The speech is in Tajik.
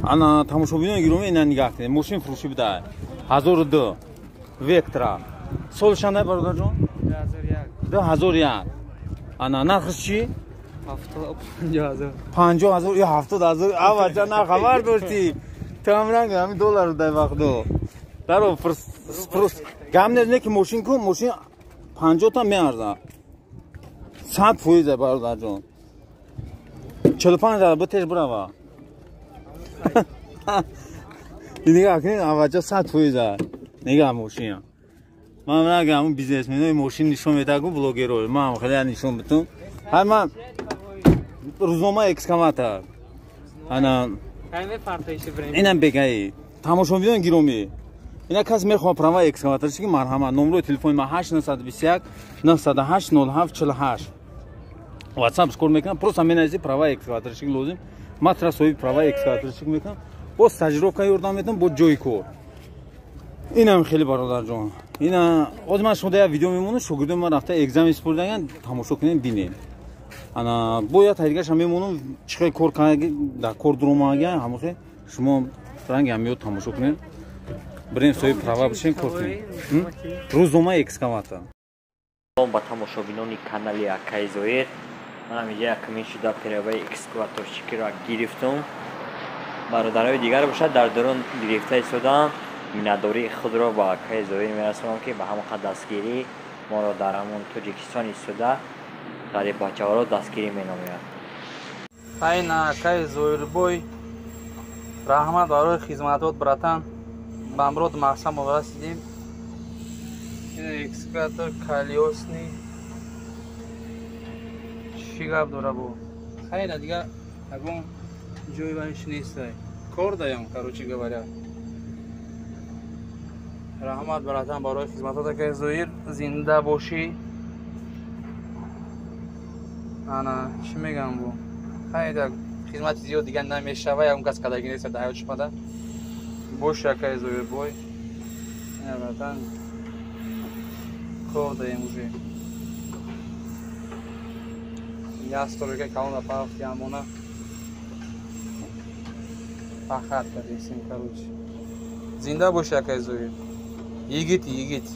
Ана тамошобинони гиромӣ, ина нигаҳ кунед, мошин фурӯшӣ буда, 1002 Вектра. Соли чандай, бародарҷон? 2001. Ана нархш чӣ? 50,000 ё 70,000. Авача, на хабар доштӣ, ту ҳам ранг ҳамин доллар дай вақту даро спрос гам не ки мошин ку, мошин 50 та меарза, 100%, бародарҷон. 45,000 битеш, бирава. Нигаҳ кунед, авача, 100%. Нигаҳ, мошин. Ман ранг ҳамун бизнесменои мошин нишон медиҳад ку, блогеро, ман хеле нишон битум. Ҳай, ман рӯзнома экскаватор. Ана инам бегаи. Тамошобинони гиромӣ, ина кас мехоҳад права экскаваторчики, марҳамат, номрои телефони ман 8 921 908 07 48. Ватсап кор мекунам. Просто менависи «права экскаваторчик лозим», ман тра соҳиби права экскаваторчик мекунам, бо стажировка ёрдам метавам, бо ҷои кор. Инам хеле, бародарҷон, ина ҳозир ман шумо як видео мемонам, шогирдои ман рафта экзамен супурдаган, тамошо кунем, бинем. Ана бо як тариқаша мемонам, чӣ хел кор дар кор дуромага, ҳамохе шумо ранги ҳамиё тамошо кунем, бирем, соҳиби права бишем, кор кунем. Рӯзнома экскаватор. Ба тамошобинони канали Акаи Зоир, манам инҷа якумин шуда праваи экскаваторщикиро гирифтум. Бародарои дигар бошад, дар дурун гирифта истодаам. Миннатдории худро ба акаи Зоир мерасонам, ки ба ҳамон қад дастгирӣ моро дар ҳамон Тоҷикистон истода ғариббачаҳоро дастгирӣ менамояд. Айна, акаи Зоирбой, раҳмат барои хизматот, братан. Ба амрод мақсад мо расидем. Ин экскаватор колёсный чӣ гап дора? Бо хайра, дига ягон ҷои вайш нестай, кор даям. Короче говоря, раҳмат, братан, барои хизматот, акаи Зоир, зинда бошӣ. Ана чӣ мегам, бо хайра, хизмати зиёд дига намешава, ягон кас кадаги неста дар ҳаёт шумада боши, акаи Зоирбой, братан, кор даем. Уже як сторика калона пафти амона фахат кардесем. Короче, зинда боши, акаи Зоир, йигит, йигит.